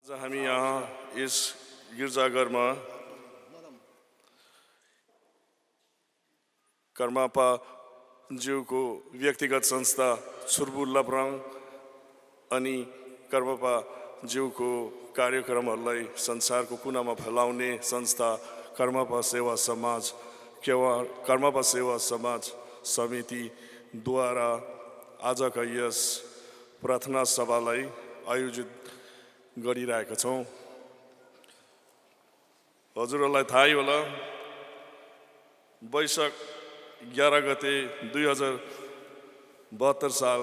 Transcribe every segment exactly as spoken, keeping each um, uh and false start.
आज हामी यहाँ यस गिर्जाघरमा कर्मापाज्यूको व्यक्तिगत संस्था छुर्बु लप्राङ अनि कर्मापाज्यूको कार्यक्रमहरूलाई संसारको कुनामा फैलाउने संस्था कर्मापा सेवा समाज, केवा कर्मापा सेवा समाज समितिद्वारा आजका यस प्रार्थना सभालाई आयोजित गरिरहेका छौँ। हजुरहरूलाई थाहै होला, वैशाख एघार गते दुई हजार बहत्तर साल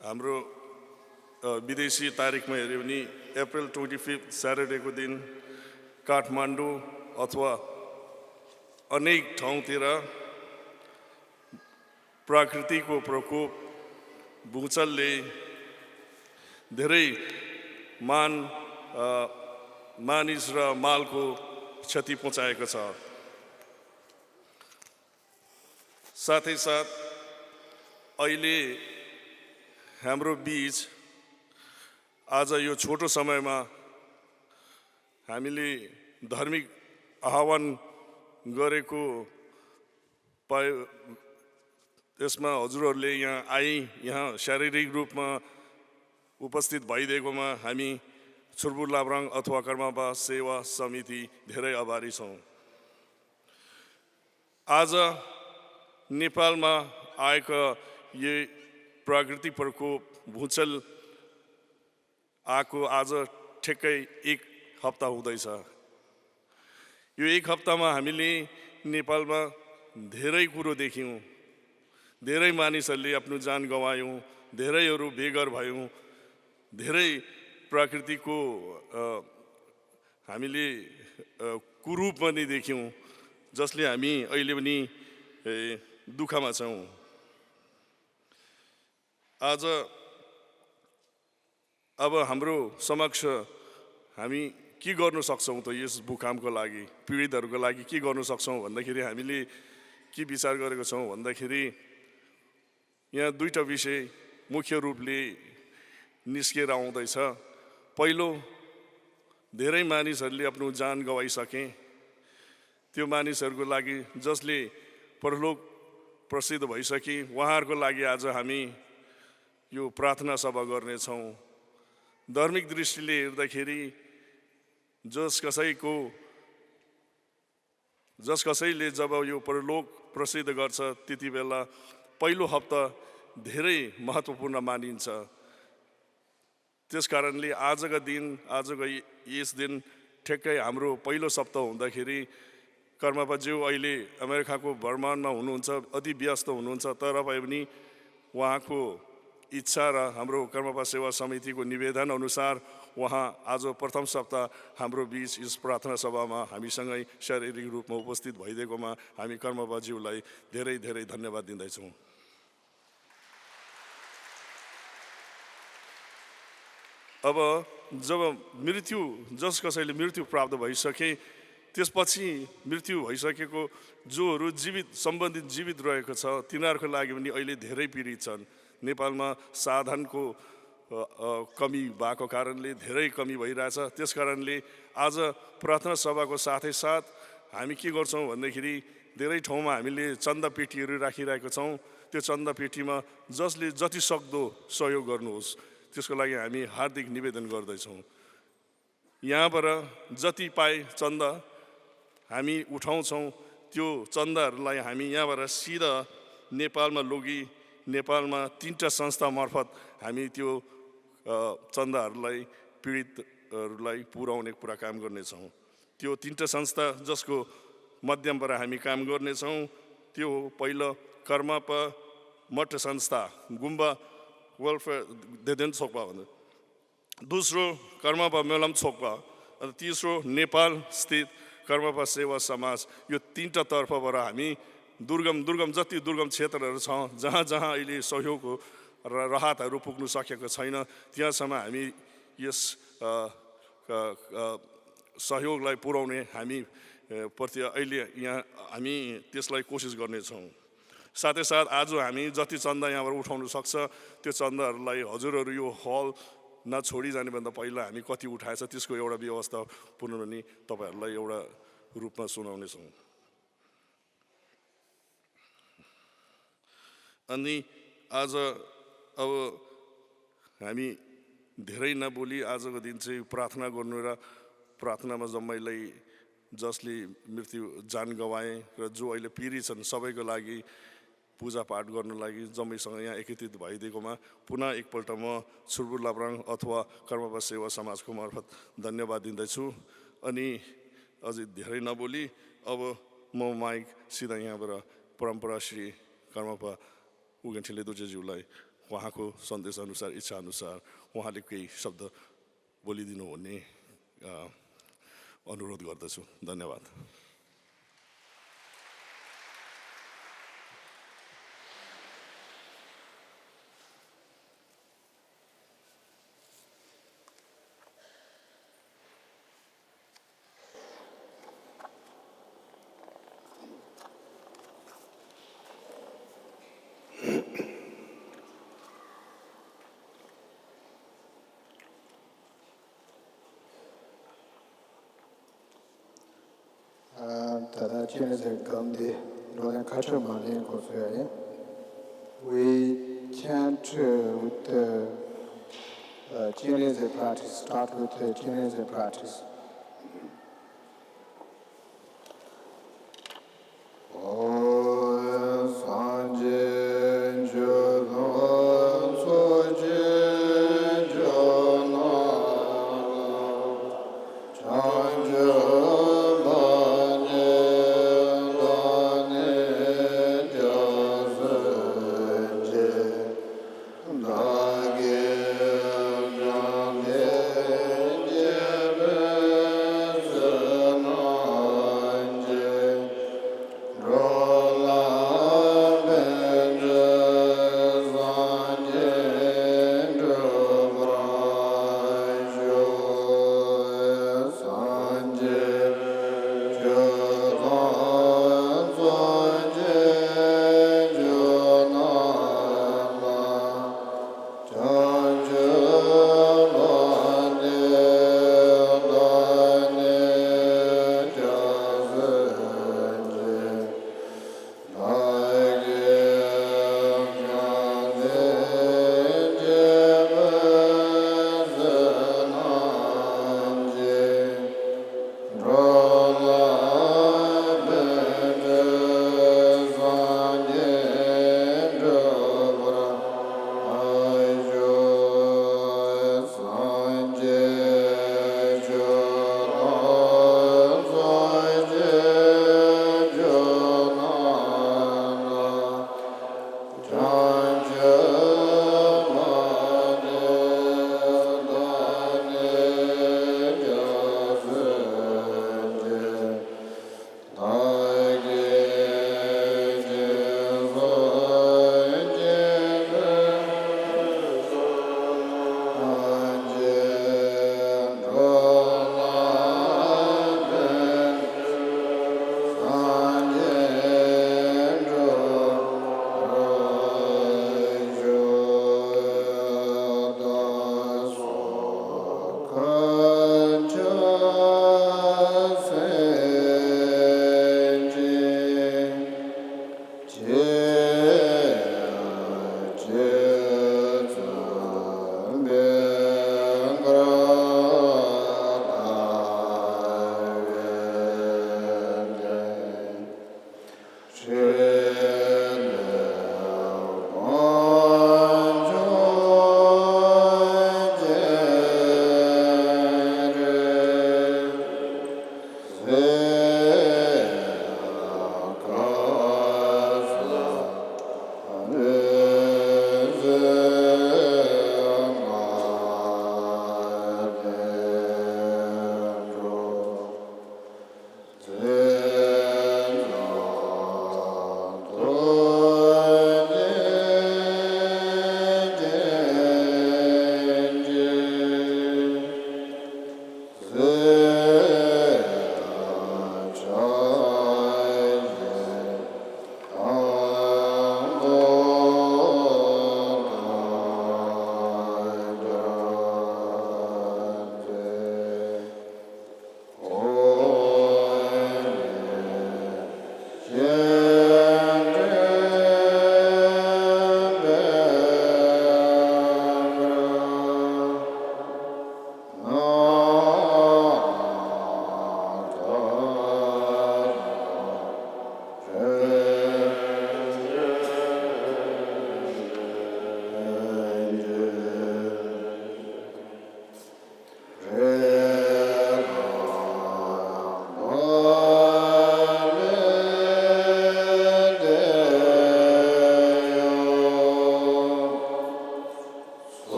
हाम्रो विदेशी तारिकमा हेऱ्यो भने अप्रिल ट्वेन्टी फिफ्थ स्याटरडेको दिन काठमाडौँ अथवा अनेक ठाउँतिर प्रकृतिको प्रकोप, भूचलले धेरै मान मानिस र मालको क्षति पुर्याएको छ। साथै साथ अहिले हाम्रो बिच आज यो छोटो समयमा हामीले धार्मिक आह्वान गरेको पाए, यसमा हजुरहरूले यहाँ आई, यहाँ शारीरिक रूपमा उपस्थित भइदिएकोमा हामी छुर्बु लाब्राङ अथवा कर्मापा सेवा समिति धेरै आभारी छौँ। आज नेपालमा आएको यो प्राकृतिक प्रकोप भूचल आएको आज ठ्याक्कै एक हप्ता हुँदैछ। यो एक हप्तामा हामीले नेपालमा धेरै कुरो देख्यौँ। धेरै मानिसहरूले आफ्नो ज्यान गँवायौँ, धेरैहरू बेघर भयौँ, धेरै प्रकृतिको हामीले कुरूप पनि देख्यौँ, जसले हामी अहिले पनि दुःखमा छौँ। आज अब हाम्रो समक्ष हामी के गर्न सक्छौँ त यस भूकम्पको लागि, पीडितहरूको लागि के गर्न सक्छौँ भन्दाखेरि, हामीले के विचार गरेको छौँ भन्दाखेरि, यहाँ दुईटा विषय मुख्य रूपले निस्किएर आउँदैछ। पहिलो, धेरै मानिसहरूले आफ्नो ज्यान गँवाइसके। त्यो मानिसहरूको लागि जसले परलोक प्रसिद्ध भइसके, उहाँहरूको लागि आज हामी यो प्रार्थना सभा गर्नेछौँ। धार्मिक दृष्टिले हेर्दाखेरि जस कसैको जस कसैले जब यो परलोक प्रसिद्ध गर्छ, त्यति बेला पहिलो हप्ता धेरै महत्त्वपूर्ण मानिन्छ। त्यस कारणले आजका दिन, आजको यस दिन ठ्याक्कै हाम्रो पहिलो सप्ताह हुँदाखेरि कर्मापाज्यू अहिले अमेरिकाको भ्रमणमा हुनुहुन्छ, अति व्यस्त हुनुहुन्छ, तर भए पनि उहाँको इच्छा र हाम्रो कर्मापा सेवा समितिको निवेदन अनुसार उहाँ आज प्रथम सप्ताह हाम्रो बीच यस प्रार्थना सभामा हामीसँगै शारीरिक रूपमा उपस्थित भइदिएकोमा हामी कर्मापाज्यूलाई धेरै धेरै धन्यवाद दिँदैछौँ। अब जब मृत्यु, जस कसैले मृत्यु प्राप्त भइसके, त्यसपछि मृत्यु भइसकेको जोहरू जीवित, सम्बन्धित जीवित रहेको छ, तिनीहरूको लागि पनि अहिले धेरै पीडित छन्। नेपालमा साधनको कमी भएको कारणले धेरै कमी भइरहेछ। त्यस कारणले आज प्रार्थना सभाको साथै साथ हामी के गर्छौँ भन्दाखेरि, धेरै ठाउँमा हामीले चन्दा पेटीहरू राखिरहेका छौँ। त्यो चन्दा पेटीमा जसले जति सक्दो सहयोग गर्नुहोस्, त्यसको लागि हामी हार्दिक निवेदन गर्दैछौँ। यहाँबाट जति पाए चन्दा हामी उठाउँछौँ, त्यो चन्दाहरूलाई हामी यहाँबाट सिधा नेपालमा लगी नेपालमा तिनवटा संस्था मार्फत हामी त्यो चन्दाहरूलाई पीडितहरूलाई पुर्याउने कुरा काम गर्नेछौँ। त्यो तिनवटा संस्था जसको माध्यमबाट हामी काम गर्नेछौँ, त्यो हो पहिलो कर्मापा मठ संस्था, गुम्बा वेलफेयर देदेन सोक्पा भन्दा, दोस्रो कर्मापा मेलम सोक्पा, अनि तेस्रो नेपाल स्थित कर्मापा सेवा समाज। यो तिनवटा तर्फबाट हामी दुर्गम दुर्गम जति दुर्गम क्षेत्रहरू छ, जहाँ जहाँ अहिले सहयोगको र राहतहरू पुग्नु सकेको छैन, त्यहाँसम्म हामी यस सहयोगलाई पुर्याउने हामी प्रति अहिले यहाँ हामी त्यसलाई कोसिस गर्नेछौँ। साथै साथ आज हामी जति चन्दा यहाँबाट उठाउन सक्छ, त्यो चन्दाहरूलाई हजुरहरू यो हल न छोडी जाने भन्दा पहिला हामी कति उठाएछ, त्यसको एउटा व्यवस्था पुनर्भनी तपाईँहरूलाई एउटा रूपमा सुनाउनेछौँ। अनि आज अब हामी धेरै नबोली आजको दिन चाहिँ प्रार्थना गर्नु र प्रार्थनामा जम्मैलाई, जसले मृत्यु, ज्यान गवाए र जो अहिले पीडित छन्, सबैको लागि पूजापाठ गर्नु लागि जम्मैसँग यहाँ एकत्रित भइदिएकोमा पुनः एकपल्ट म छुर्बु लाब्राङ अथवा कर्मपा सेवा समाजको मार्फत धन्यवाद दिँदैछु। अनि अझै धेरै नबोली अब म माइक सिधा यहाँबाट परम्परा श्री कर्मपा उगेन ठेले दोर्जेज्यूलाई उहाँको सन्देश अनुसार, इच्छा अनुसार उहाँले केही शब्द बोलिदिनु भन्ने, अ, अनुरोध गर्दछु। धन्यवाद। ད་ལྟ་སྤྱན་རས་གཟིགས་སྒོམ་དེ་བགྲོ་གླེང་ཁ་ཤས་མ་ལེན་གོ་སོང་ཡ་ཡིན། We chant uh, with the uh, Chinese practice, start with the Chinese practice.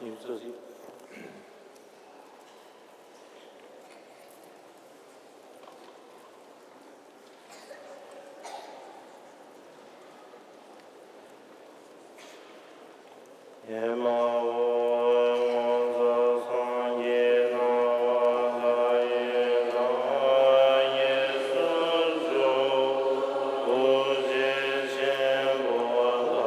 ཡིག་ཚོགས་ཤིག་ཨེ་མ་ཧོ། ང་ཚོ་སངས་རྒྱས་སྣང་བ་ལྷ་ཡི་ལམ་ཡིན་ཟེར་ཞུ། ཐུགས་རྗེ་ཆེན་པོ་ལ།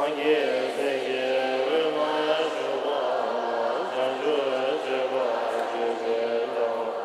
སངས་རྒྱས་སྲས་ཀྱི་དབུས་ན་བཞུགས་པ། བྱང་ཆུབ་སྤྱོད་པ་སྤྱོད་ཕྱིར་འགྲོ་བ།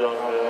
སྤྲུལ་སྐུ་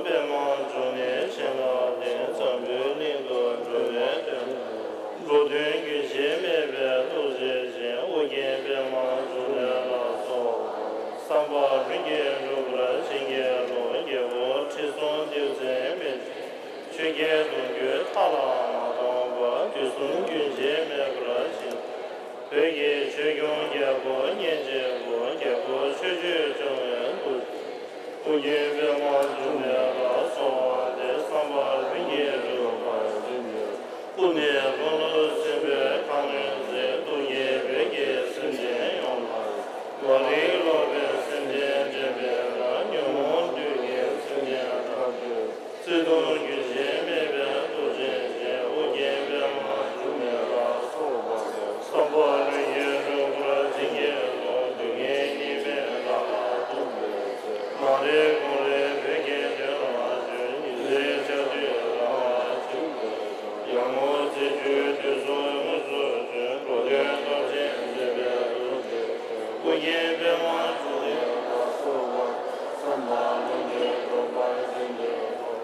པདྨ་འབྱུང་གནས་ཞིང་ཁམས་ལྡན། འཛམ་བུའི་གླིང་དུ་འགྲོ་བའི་དོན། འགྲོ་དོན་རྒྱུན་ཆད་མེད་པའི་ཐུགས་རྗེ་ཅན། ཨོ་རྒྱན་པདྨ་འབྱུང་གནས་ལ་གསོལ་བ། བསམ་པ་ལྷུན་གྱིས་འགྲུབ་པར་བྱིན་གྱིས་རློབས། རྒྱལ་པོ་ཁྲི་སྲོང་ལྡེའུ་བཙན་མི་ཆོས་རྒྱལ་གདུང་བརྒྱུད་མཐའ་ལ་མ་སྟོངས་པ། དུས་གསུམ་རྒྱུན་ཆད་མེད་པར་བཞུགས། བོད་ཀྱི་ཆོས་སྐྱོང་རྒྱལ་པོ་གཉན་ཆེན་པོ། རྒྱལ་པོ་ཆོས་སྤྱོད་སྐྱོང་བའི་ཐུགས་རྗེ། ཨོ་རྒྱན་པདྨ་འབྱུང་གནས་ལ་གསོལ་བ་འདེབས། བསམ་པ་ལྷུན་གྱིས་འགྲུབ་པར་བྱིན་གྱིས། སྐུ་ནི་ཀུན་ཏུ་སིམ་པའི་ཁ་གནོན་མཛད། ཐུགས་ཀྱིས་བོད་ཀྱི་སེམས་ཅན་ཡོངས་ལ། མ་རིག་ལོག་པའི་སེམས་ཅན་འདྲེན་པའི་ལྷ། ཉོན་མོངས་བདུད་ཀྱི་སེམས་ཅན་ཐམས་ཅད། བརྩེ་གདུང་རྒྱུན་ཆད་མེད་པའི་ཐུགས་རྗེ་ཅན། ཨོ་རྒྱན་པདྨ་འབྱུང་གནས་ལ་གསོལ་བ་འདེབས། བསམ་པ་ལྷུན་གྱིས་འགྲུབ་པར་བྱིན་གྱིས་རློབས། སྡུག་བསྔལ་གཉིས་མེད་བདག་ལ་ཐུག་པའི་ཚེ། མ་རིག་ཀུན་ལས་བོད་ཀྱི་དོན་ལ་བྱོན། ཉི་ཟེར་ཆར་དུས་རང་ལ་བྱུང་བའི་ཚེ། ཡར་ངོ་ཚེས་བཅུའི་དུས་སུ་དངོས་སུ་བྱོན། འགྲོ་དོན་སྟོབས་ཆེན་མཛད་པའི་ཐུགས་རྗེ་ཅན། ཨོ་རྒྱན་པདྨ་འབྱུང་གནས་ལ་གསོལ་བ། བསམ་པ་ལྷུན་གྱིས་འགྲུབ་པར་བྱིན་གྱིས་རློབས།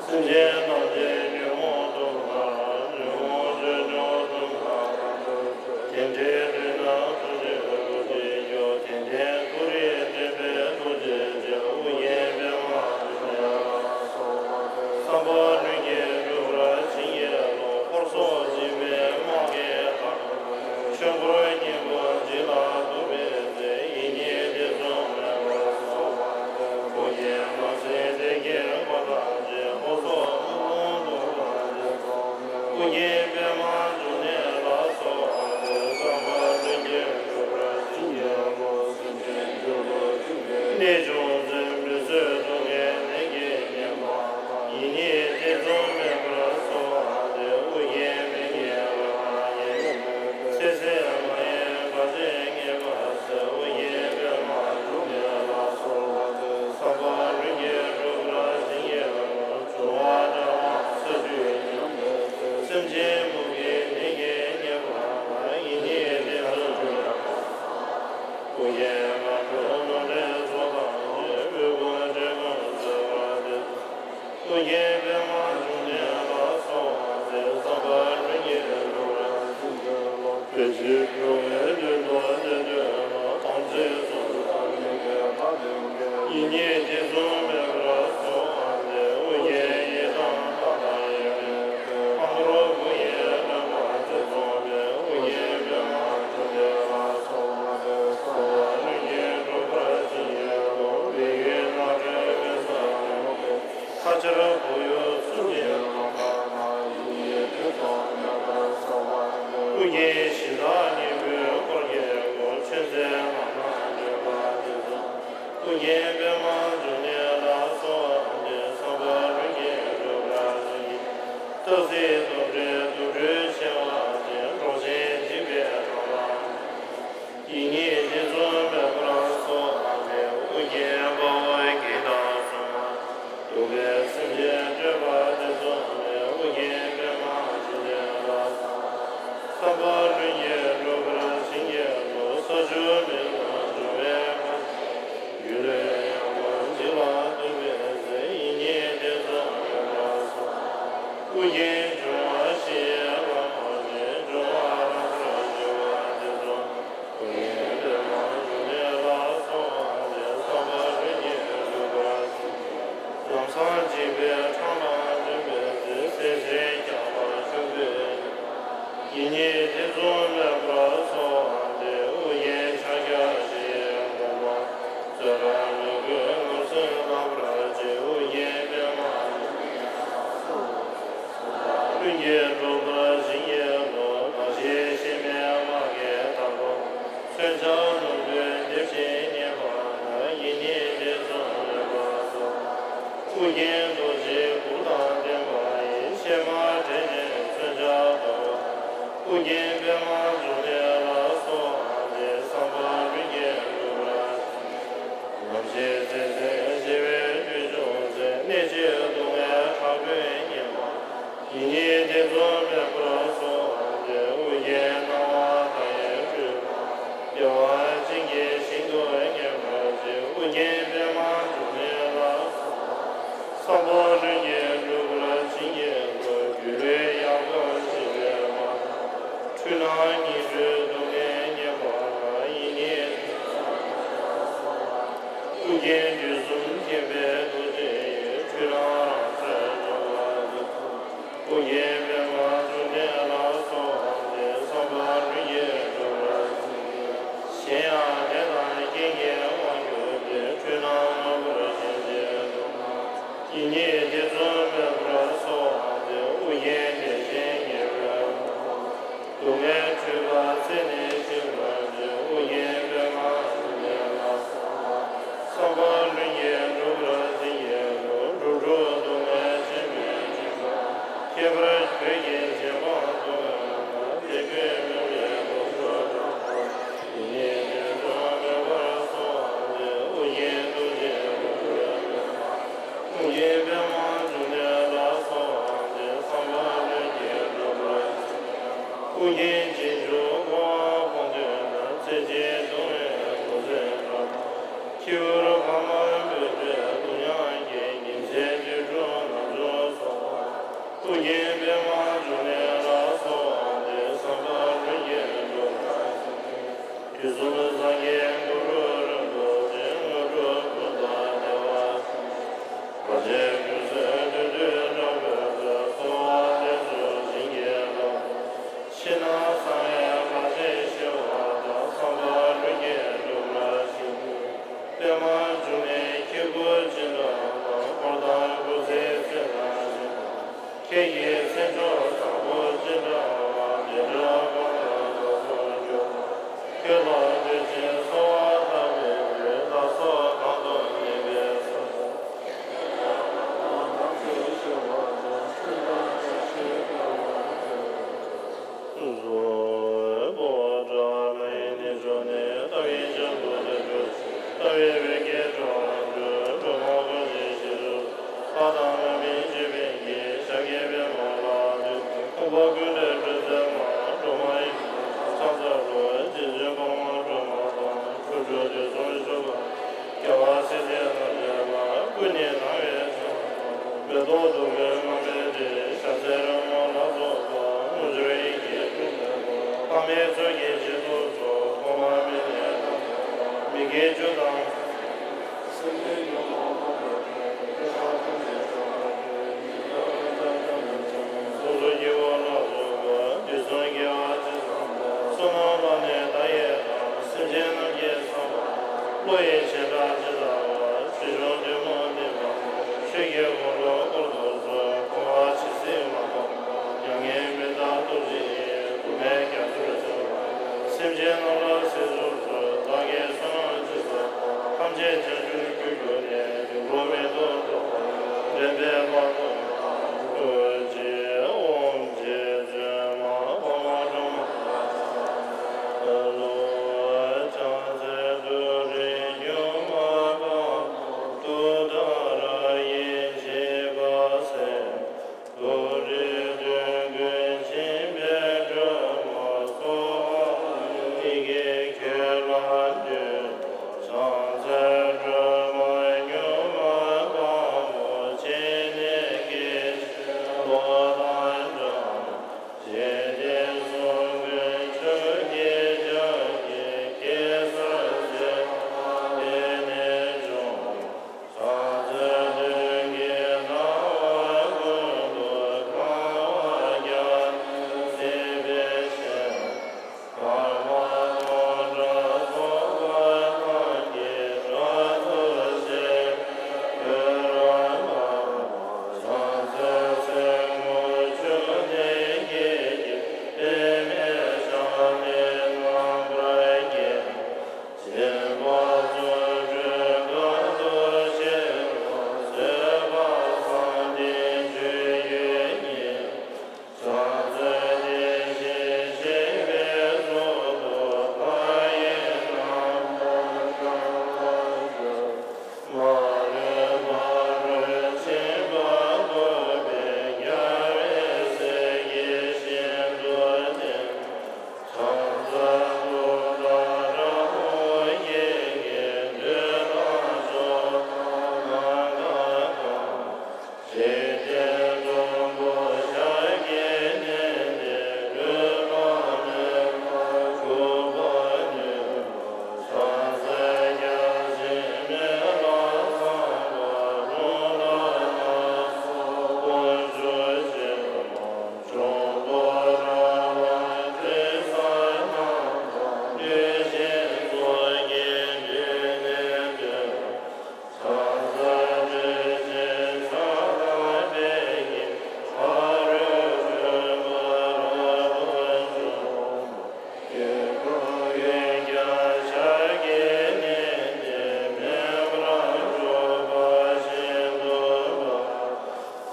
སེམས་ཅན་ཐམས་ཅད་ཉོན་མོངས་དུག་ལྔ། ཉོན་མོངས་ཆོས་སྐྱོང་དུག་ལྔ་རབ་ཏུ་བཅོམ། དེ་འདྲའི་དུས་ན་ཐུགས་རྗེ་ཐུགས་རྗེས་སྐྱོབ། དད་ལྡན་ཀུན་རིག་འདྲེན་པའི་ཐུགས་རྗེ་ཅན། ཨོ་རྒྱན་པདྨ་འབྱུང་གནས་ལ་གསོལ་བ། བསམ་པ་ལྷུན་གྱིས་འགྲུབ་པར་བྱིན་གྱིས་རློབས། འཁོར་སོགས་འཇིགས་པའི་དམག་གིས་བརྡུངས། ཆོས་འཁོར་གཉན་པོ་འཇིག་ལ་གཏུགས་པའི་ཚེ། ཡིད་གཉིས་ཐེ་ཚོམ་མེད་པར་གསོལ་བ་འདེབས། ཨོ་རྒྱན་དམག་ཆེན་དེ་ཁྱེར་འཁོར་དང་བཅས། འཁོར་སོགས་དམག་དཔུང་གདུང་དང་བཅས་ཐོག་མའི། ཨོ་རྒྱན་པདྨ་འབྱུང་གནས་ལ་གསོལ་བ་འདེབས། བསམ་པ་ལྷུན་གྱིས་འགྲུབ་པར་བྱིན་གྱིས་རློབས། གནས་ཆུང་ཙམ་མི་བཟོད་སྡུག་བསྔལ་ནད་ཀྱིས་ཉེན་པ་དང་། ཡིད་གཉིས་ཐེ་ཚོམ་མེད་པར་གསོལ་བ་འདེབས། ཨོ་རྒྱན་མི་མཁྱེན་རང་སྣང་ཉིད་ནས་ཚེ་ཟད་མ་ཡིན་པ་ཅིག་ངེས་པར་གསལ། ཨོ་རྒྱན་ ལ་འགྲོ་ནོར་ལས་ཚོགས་དང་བཅས་དབུལ་ཕོངས་བཀྲེས་སྐོམ་སེལ་བར་བྱེད་དོ། ཨོ་རྒྱན་པདྨ་འབྱུང་གནས་ལ་སོགས་པ་སྟེ་བསམ་པ་ལྷུན་གྱིས་འགྲུབ་པར་བྱིན་གྱིས་རློབས། བདེ་སྐྱིད་འགྲོ་བའི་དོན་དུ་བདེ་འདོད་ལ། དམ་ཚིག་གསུམ་དང་ལྡན་པའི་ལྷ་སྡེ་བརྒྱད། ཡིད་གཉིས་ཐེ་ཚོམ་མེད་པར་སོགས་པ་སྟེ། ཨོ་རྒྱན་ཡི་དམ་ལྷ་དང་ཡེ་ཤེས་དཔལ། ཁམས་དང་པོ་ཡི་བློན་པོ་ཚེ་རྫོགས་པའི། ཨོ་རྒྱན་པདྨ་འབྱུང་གནས་ལ་སོགས་པ་སྟེ། བསམ་པ་ལྷུན་གྱིས་འགྲུབ་པར་བྱིན་གྱིས་རློབས། བལ་ཡུལ་ནགས་ཁྲོད་དཔལ་ས་ལུང་པའི། ལྷ་ཆེན་བུ་ཡུག་གསུམ་གྱི་ལམ་བར་ན། ཡིད་གཉིས་ཐེ་ཚོམ་མེད་པར་སོགས་པ་སྟེ། ཨོ་རྒྱན་གཞི་བདག་སྙིང་པོའི་འཁོར་གྱི་སྒོ། ཆོས་མཛད་ལམ་སྣ་བགྲོད་པ་དེ་ཚོ། ཨོ་རྒྱན་པདྨ་འབྱུང་གནས་ལ་སོགས་པ་སྟེ། བསམ་པ་ལྷུན་གྱིས་འགྲུབ་པར་བྱིན་གྱིས། སྟག་གཟིག་དོམ་དྲེད་དུག་སྦྲུལ་མཆེ་བ་ཅན། འབྲོག་ཆེན་འཇིགས་པའི་དམ་ལ། ཡིད་གཉིས་ཐེ་ཚོམ་མེད་པར་སོགས་པ་སྟེ། ཨོ་རྒྱན་དཔའ་བོ་བགེགས་དང་སྲུང་མ། གདུག་པའི་སེམས་ཅན་བསྐྲད་པ་དེ་ཚོ་སྟེ། ཨོ་རྒྱན་པདྨ་འབྱུང་གནས་ལ་སོགས་པ། བསམ་པ་ལྷུན་གྱིས་འགྲུབ་པར་བྱིན་གྱིས་རློབས། ས་ཆུ་མེ་རླུང་འབྱུང་བའི་རྒྱུ། སྒྱུ་ལུས་ཡང་དག་འཇིག་ལ་གཏུགས་པའི་ཚེ། ཡིད་གཉིས་ཐེ་ཚོམ་མེད་པར་སོགས། ཨོ་རྒྱན་འབྱུང་བ་བཞི་ཡི་ལམ་པོ་ཆེ། འབྱུང་བ་རང་གྲོལ་འབྱུང་བ་དེ་ཚོ། ཨོ་རྒྱན་པདྨ་འབྱུང་གནས་ལ་སོགས་པ་སྟེ། བསམ་པ་ལྷུན་གྱིས་འགྲུབ་པར་བྱིན་གྱིས། ལམ་བཟང་འཇིགས་པའི་འཕྲང་ལ་འདྲེན་པའི་ཚེ། སེམས་ཅན་སྐྱོབ་པར་ཤོག་ཅིག། ཡིད་གཉིས་ཐེ་ཚོམ་མེད་པར་སོགས་པ་སྟེ། ཨོ་རྒྱན་ཕྱག་རྒྱ་བཞི་ཡི་དགོངས་པ། བཙོན་རར་མི་རྒོད་ངར་སེམས་བརླག་པར་བྱེད། ཨོ་རྒྱན་པདྨ་འབྱུང་གནས་ལ་སོགས་པ། ལྷུན་གྱིས་འགྲུབ་པར་བྱིན་གྱིས་རློབས། ལག་བཞི་གཤེད་མའི་དམག་གིས་བདག་དབང་། མཚོན་ཆ་རྣམ་འདྲེན་འདེབས་ཤིང་མཉེས་པ་ན། ཡིད་གཉིས་ཐེ་ཚོམ་མེད་པར་སོགས། ཨོ་རྒྱན་རྡོ་རྗེའི་གུར་དང་ལྡན་པ་ཡི། གཤེད་མ་བསྒྲལ་ཞིང་མཚོན་ཆ་གཏོར་བ། ཨོ་རྒྱན་པདྨ་འབྱུང་གནས་ལ་སོགས་པ་སྟེ། བསམ་པ་ལྷུན་གྱིས་འགྲུབ་པར་བྱིན་གྱིས། ནམ་ཞིག་ཚེ་ཟད་ཤི་བའི་དུས་བྱུང་ཚེ། གནད་གཅོད་སྡུག་བསྔལ་དྲག་པོས་ཉེན་པ། ཡིད་གཉིས་ཐེ་ཚོམ་མེད་པར་སོགས་པ་སྟེ། ཨོ་རྒྱན་སྣང་བ་མཐའ་ཡས་སྤྲུལ་པ། བདེ་བ་ཅན་གྱི་ཞིང་དུ་ངེས་པར་སྐྱེ། ཨོ་རྒྱན་པདྨ་འབྱུང་གནས་ལ་སོགས་པ། བསམ་པ་ལྷུན་གྱིས་འགྲུབ་པར་བྱིན་གྱིས་རློབས། སྒྱུ་ལུས་ཡང་དག་འཇིག་པའི་དབང་། འཁྲུལ་སྣང་ཉིད་སྤྲུལ་སྡུག་བསྔལ་ཉེན་པ་ལ། ཡིད་གཉིས་ཐེ་ཚོམ་མེད་པར་སོགས་པ། ཨོ་རྒྱན་དུས་གསུམ་མཁྱེན་པའི་རྡོ་རྗེ་ཡིས། འཁྲུལ་སྣང་རང་གྲོལ་འགྲོ་བ་ཡི། ཨོ་རྒྱན་པདྨ་འབྱུང་གནས་ལ་སོགས་པ་སྟེ། བསམ་པ་ལྷུན་གྱིས་འགྲུབ་པར་བྱིན་གྱིས། གཞན་ཡང་ལས་དང་རྐྱེན་གྱིས་དབང་གྱུར་ཏེ། འཁྲུལ་སྣང་ངོ་བོར་ཞེན་ཅིང་དུག་ན། ཡིད་གཉིས་ཐེ་ཚོམ་མེད་པར་སོགས་པ་སྟེ། ཨོ་རྒྱན་བདེ་ཆེན་ཉེ་བའི་དབང་པོ། སྡུག་བསྔལ་འཁྲུལ་པ་ཚེ་ནས་ཞི་བར་བྱེད། ཨོ་རྒྱན་པདྨ་འབྱུང་གནས་ལ་སོགས་པ། བསམ་པ་ལྷུན་གྱིས་འགྲུབ་པར་བྱིན་གྱིས་རློབས། འགྲོ་དྲུག་སྡུག་བསྔལ་ཆེན་པོའི་འཁྲུལ་པ། ཁྱད་པར་ཁྱོད་ཀྱི་རྗེས་འབངས་སྡུག་བསྔལ་ན། དེ་ཀུན་མི་བསྐྱོད་ལོངས་སུ་གྲོལ་བ། ཡིད་གཉིས་ཐེ་ཚོམ་མེད་པར་སོགས་པ་སྟེ། ཨོ་རྒྱན་རྡོ་རྗེ་ལུ་གུ་རུ་ཡོད་པ། ཨོ་རྒྱན་པདྨ་འབྱུང་གནས་ལ་སོགས་པ་སྟེ། བསམ་པ་ལྷུན་གྱིས་འགྲུབ་པར་བྱིན་གྱིས། ཨོ་རྒྱན་རྗེས་འཇུག་འཁོར་བ་སྤངས་ཐོབ་ན། ཚེ་གཅིག་སྡུག་བསྔལ་ཀུན་སེལ་འགྲོ། ཁྱེའུ་རུ་ཕ་མ་འབོད་འདྲའི་སྡུག་མྱངས་ཀྱིས། ཉིན་མཚན་དུས་དྲུག་ནམ་ཞོགས་སོགས་པ། ཨོ་རྒྱན་པདྨ་འབྱུང་གནས་ལ་སོགས་པ་སྟེ། བསམ་པ་ལྷུན་གྱིས་འགྲུབ་པར་བྱིན་གྱིས། དུས་གསུམ་སངས་རྒྱས་གུ་རུ་རིན་པོ་ཆེ། དངོས་གྲུབ་ཀུན་བདག་བདེ་བ་ཅན། བར་ཆད་ཀུན་སེལ་བདུད་འདུལ་དྲག་པོའི་ཚོགས། གསོལ་བ་འདེབས་སོ་བྱིན་གྱིས་རློབས། ཕྱི་ནང་གསང་བའི་ཁ་ཆེ་ཞི་བ་དང་། བསམ་པ་ལྷུན་གྱིས་འགྲུབ་པར་བྱིན་གྱིས། པདྨ་འབྱུང་གནས་ཁྱེད་སྐུ་ཅི་འདྲ་བ། འཁོར་དང་སྐུ་ཚེའི་ཚད་དང་བཞི་པ། ཁྱེད་ཀྱི་མཚན་མཆོག་བཟང་པོ་ཅི་འདྲ་བ། དེ་འདྲ་གང་དག་རྫོགས་སུ་གྱུར་པ། ཁྱོད་ལ་བསྟོད་ཅིང་གསོལ་བ་བཏབ་པའི་ཕྱིར། བདག་སོགས་གང་དུ་གནས་པའི་ས་དང་། ཀུན་ནས་དང་བས་བྱུང་། མེ་ཏོག་བདུག་སྤོས་རྣམ་པར་བཀྲ། ཞལ་ཟས་རོལ་མོ་ལ་སོགས་པ། དངོས་འབྱོར་ཡིད་ཀྱིས་ཀུན་ནས་བསྐང་། ཕ་མའི་ཚུལ་གྱིས་བྱིན་དུ་གསོལ། ཐོག་མར་མི་ནས་དང་བས་བྱུང་། མི་དགེ་བཅུ་དང་། སེམས་ཅན་ཡོངས་ལ་ཕན་པའི་ཕྱིར། ཕྱོགས་བཅུ་ནས་བྱུང་བ་ཀུན། ཉེ་བར་བསྐྱབ་ན་བྱང་ཆུབ་ཕྱིར། སོ་སོ་སྐྱེ་བོ་ལ་སོགས་པ། དུས་གསུམ་དགེ་བ་ཇི་ཙམ་པ། བསོད་ནམས་ལ་ནི་བདག་ཡི་དང་། སེམས་ཅན་རྣམས་ཀྱི་བསམ་པ་ལ། བློ་ཡི་བྱེ་བྲག་ཇི་ལྟ་བ། ཆེ་ཆུང་ཐུན་མོང་མིན་པ། ཆོས་ཀྱི་འཁོར་ལོ་བསྐོར་དུ་གསོལ། འཁོར་བ་ཇི་སྲིད་མ་ཐོབ། མྱ་ངན་མི་འདའ་སྟོབས་ཆེན་ཡིས། སྡུག་བསྔལ་རྒྱ་མཚོར་སྦྱོར་བ། སེམས་ཅན་རྣམས་ལ་གཟིགས་སུ་གསོལ། བདག་གིས་བསོད་ནམས་ཇི་བསགས་པ། ཐམས་ཅད་བྱང་ཆུབ་རྒྱུར་གྱུར་ནས། འགྲོ་ཀུན་མི་ལྡོག་རྫོགས་པ། འདྲེན་པའི་དཔལ་དུ་བདག་སྟོན། ཐུགས་རྗེས་ཨོཾ་རྗེ་བཙུན་མ་འཕགས་མ་སྒྲོལ་མ། ལྷ་ལུས་ཕྱག་འཚལ་ཏུ་རེ། སྒྱུ་མ་དཀར་པོ་ཏུཏྟཱ་ར་ཡེ། བཞད་པ་སེར་ཏོག་རིས་བདུད་ཀུན་འཆིང་བའི་སྒྲོལ་མ་སོགས། ཡི་གེ་ཁྱོད་ལ་འདུད་དོ། ཕྱག་འཚལ་སྒྲོལ་མ་སྒྱུ་མ་དཀར་པོ། སྤྱན་ནི་སྐད་ཅིག་གློག་དང་འདྲ། འཇིག་རྟེན་གསུམ་མགོན་ཆུ་སྐྱེས་ལྗགས་ཀྱུ། གེ་སར་རྩེ་དགུ་ལས་ནི་བྱུང་བ། ཕྱག་འཚལ་མདུན་གྱི་ཟླ་བ་ཀུན་ཏུ། གང་བ་བརྒྱ་བྱིན་གཟིགས་པའི་ཕྱིར། སྐར་མ་སྟོང་ཕྲག་ཚོགས་པ་རྣམས་ཀྱིས། སྐྲག་ཐུབ་ཤེས་པའི་གོས་རབ་བསྣམས། ཕྱག་འཚལ་སེར་སྔོ་ཆུ་ནས་སྐྱེས་ཀྱི། པདྨས་ཕྱག་ལེན་རྣམ་པར་བརྒྱན། སྦྱིན་པ་བརྩོན་འགྲུས་དཀའ་ཐུབ་ཤེས་པ། བཟོད་པ་བསམ་གཏན་ཆོས་ཀྱི་དབྱིངས། ཕྱག་འཚལ་དེ་བཞིན་གཤེགས་པའི་གཙུག་ཏོར། མཐའ་ཡས་རྣམ་པར་སྤྱན་དྲངས་ཏེ། མ་ལུས་ཕ་རོལ་ཕྱིན་པ་ཐོབ་པའི། རྒྱལ་བའི་སྲས་ཀྱིས་ཤིན་ཏུ་བསྟེན། ཕྱག་འཚལ་ཏུཏྟཱ་ར་ཨོ་རྒྱན་གྱིས། བདུད་དང་ཕྱོགས་བྲལ་ནམ་མཁའ་དང་། འཇིག་རྟེན་གསུམ་པོ་ཤཱཀྱའི་གནས་ཏེ། ལུས་དང་ནང་ན་འཇུག་པར་ནུས་པ། ཕྱག་འཚལ་བརྒྱ་བྱིན་མེ་ལྷ་ཚངས་པ། རླུང་དང་ནག་ཚོམ་དབང་ཕྱུག་ཆེན་པོ། འབྱུང་པོ་ར་བ་དྲི་ཟ་རྣམས་དང་། གནོད་སྦྱིན་ཚོགས་ཀྱིས་མདུན་ནས་བསྟོད། ཕྱག་འཚལ་ཏྲཊ་ཅེས་བྱ་དང་། དཔལ་གྱི་ཕ་རོལ་ཕྱིན་པ་རབ་ཏུ་བྱུང་བ། སྐྱེ་འགྲོ་ཀུན་ཀྱང་ཕྱག་གིས་མནན་ཏེ། མེད་པར་སྤྱོད་པ་ཤིན་ཏུ་དཀའ།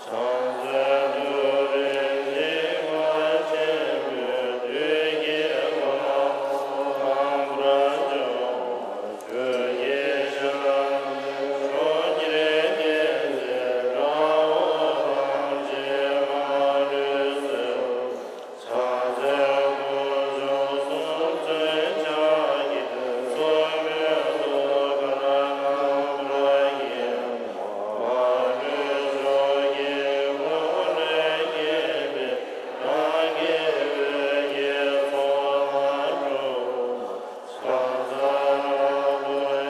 ཕྱག་འཚལ་ཏུ་རེ་ཞིང་ཁམས་ཆེན་པོའི། བདུད་ཀྱི་དཔའ་བོ་རྣམ་པར་སྤྱོད་པ། ཆུ་སྐྱེས་ཞལ་ཟས་གྲོང་ཁྱེར་བསྟེན་མཛད། དགྲ་བོ་ཐམས་ཅད་མ་ལུས་གསོད། ཕྱག་འཚལ་དཀོན་མཆོག་གསུམ་མཚོན་ཕྱག་རྒྱའི། མཚོ་སྔོན་ཐུགས་ཀར་རྣམ་པར་བརྒྱན་པ། མ་ལུས་ཕྱོགས་ཀྱི་འཁོར་ལོས་བརྒྱན་པའི། རང་གི་འོད་ཀྱི་ཚོགས་རྣམས་འཁྲུགས་པ། ཕྱག་འཚལ་ལྷ་དང་